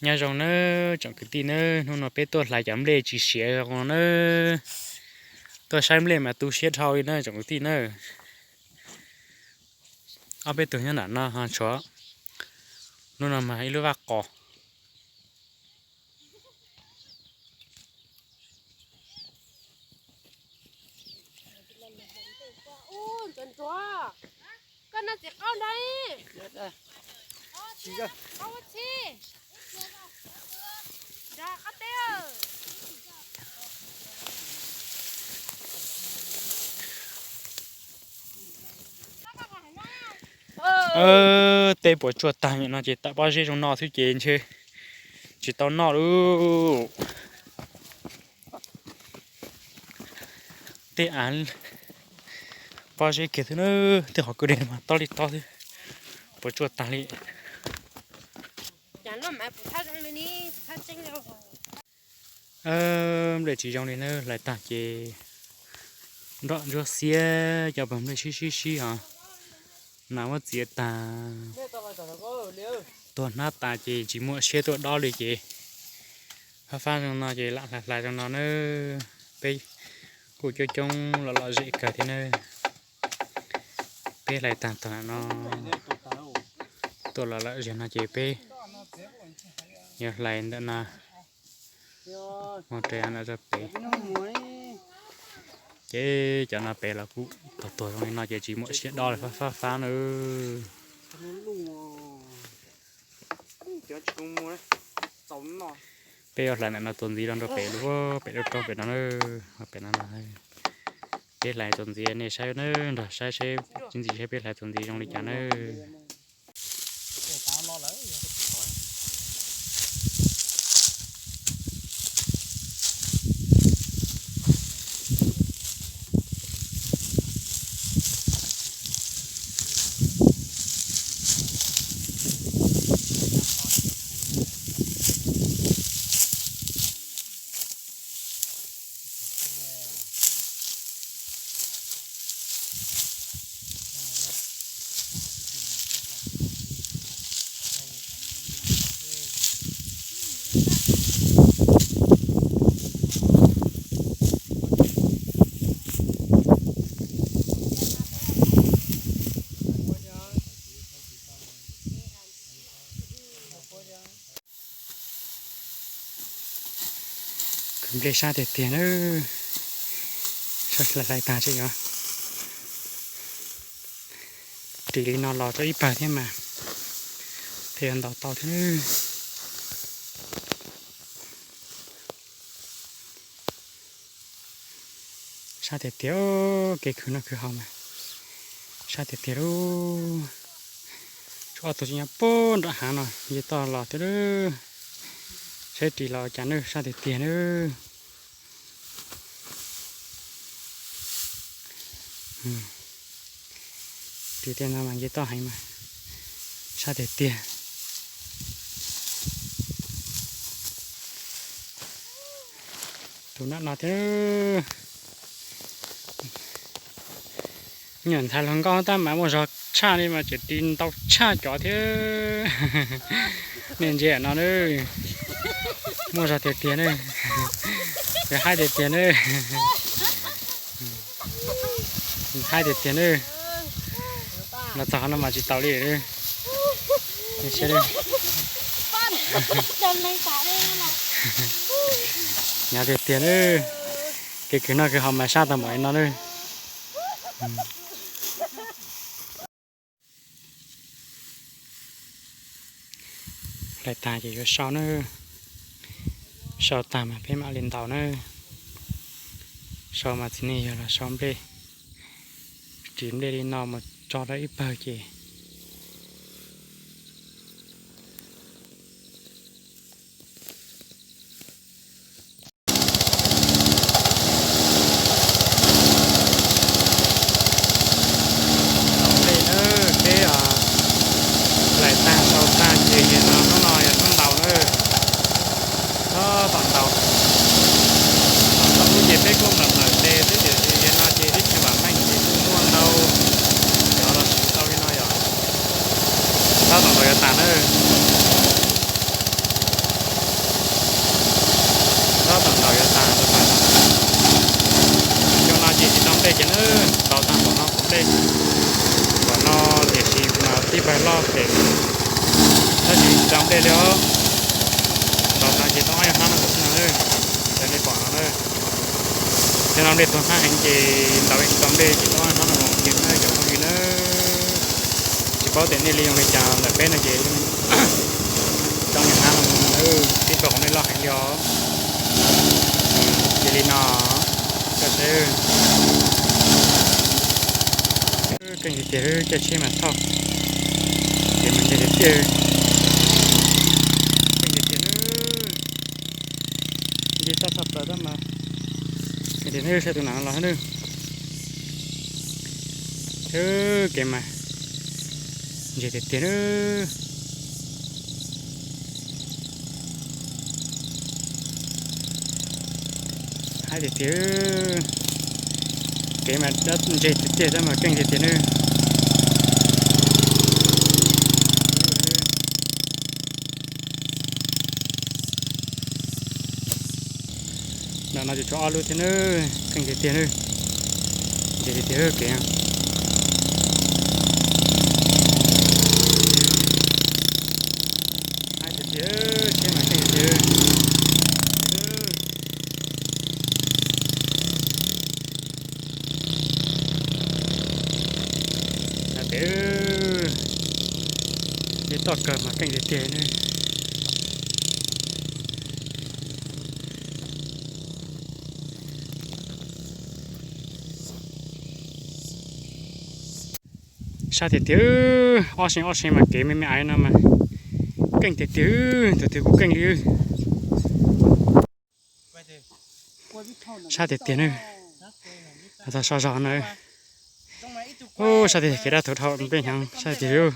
Nyob zoo nawb tsoom kwv tij nawb, hnub no peb tuaj hlais cov nplej tsis siav zoo no nawb. Tuaj saib nplej mas tu siab dhau li nawb tsoom kwv tij nawb. Ob peb tug nyob nram no ho tshuav, hnub no mas ib lub vaj qos. Tej puas tsuaj tag no ces tam pob zeb zoo no xwb ces ntshe tsis tau noj lauj. Tej av pob zeb kiag xwb na, tej qhov kwj deg mas tob li tob xwb, puas tsuaj tag li. Nplej tsis zoo li na, hlais tag ces nroj ntsuab xiab, cov pawg nplej sib sib sib os, nas muab txiav tag, tuag hnab tas ces tsis muaj siab tuaj dob li ces fab fab zoo no ces lam hlais hlais zoo no na. Peb kuj coob coob los lom zem kawg thiab na. Peb hlais tag tag no tuaj los lawm, zaum no ces peb yuav hlais ntawm no mus rau no rau pem. Ces cov no pem los kuj tuag tuag zoo li no ces tsis muaj siab dob li, fab fab fab na. Peb yuav hlais ntawm no tuaj ntxiv rau nram pem lub, pem lub roob pem no na, pem no. Peb hlais tuaj ntxiv nej saib na, nrog saib seb, ntxiv seb peb hlais tuaj ntxiv zoo li cas na. Kwv nplej sab tiag tiag na, hlais tag tseem yuav ris li no los rau ib pawg thiab mas thiaj yuav ntaus tau thiab. Sab tiag tiag, kev khwv noj khwv haus mas sab tiag tiag lauj. Tshuav ob tug tseem nyob puag nram hav no, nce toj los thiab lauj. Saib ris los cas nawb, sab tiag tiag nawb. Ris tej no mas nce toj heev mas sab tiag tiag. Tus nram no thiab. Nyuam ntxhais hluas nkauj tab mas muaj zog tshaj li mas tseem ris ntau tshaj cov thiab. Nej ntsia no na, muaj zog tiag tiag na, yog haib tiag tiag na, haib tiag tiag na. Los txog qhov no mas tsis taus li. Hnyav tiag tiag na, kev khwv noj khwv haus mas sab tag npaum li no na. Hlais tag ces yuav sau na, sau tag mas peb mam li ntaus na. Sau mas txiv neej yawg los sau nplej, ris nplej li no mus tso rau ib pawg ces Nplej na, peb hlais tag sau tag ces yog no, hnub no yog hnub ntaus na. Tab tom ntaus, tom hnub ces peb kuj mlawm mlawm tes xwb tiam sis yog no ces twb tsis vam meej ces kuj muaj ntau cov los siv tau li no yom. Loj phem, tab sis tsis tau nplej li os. Ntaus tag ces tau ob yog hnab no xwb no, cov nej pom no na. Cov no nplej tuag hnab heev ces ntaus tsis tau nplej ces tau ob yog hnab no los ces na cov phooj ywg na. Tsis paub tias nej li zoo li cas, ntawm peb no ces tau ob yog hnab no, tib tug nplej loj heev li os. Ces li no, koj saib, keej tiag tiag, caij tsheb mas thauj ces mas nce tiag tiag, keej tiag tiag. Nce toj tshaj plaws tab mas, keej tiag, saib tus nam los na. Kev mas nce tiag tiag na. Haib tiag tiag, kev mas dab ntseg tiag tiag tab mas keej tiag tiag na. Ntawm no ces tshuav ob lub thiab na, keej tiag tiag na, ntseg tiag tiag kev. Haib tiag tiag, tsheb mas keej tiag tiag. Haib tiag, toj kawg mas keej tiag tiag na. Sab tiag tiag, ob seem ob seem mas kev me me aiv no mas keej tiag tiag, tus twg kuj keej li. Sab tiag tiag na, txog so zog na. Sab tiag tiag, kev dab tuag dhau nplej hnyav, sab tiag tiag.